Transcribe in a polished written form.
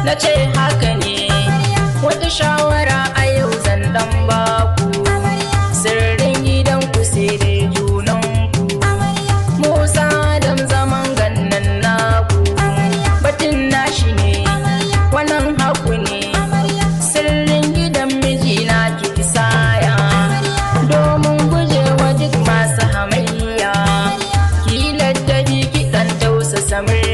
Na ce haka ne. Wata shawara a yau zan dan baku. Sirrin gidanku sai dai junanku. Musa Adam zaman gannan naku. Batun nashi ne, wannan haku ne. Sirrin gidan mijina ki saya. Domin gujewa duk masu hamayya. Ki ladabi ki dan tausasa murya.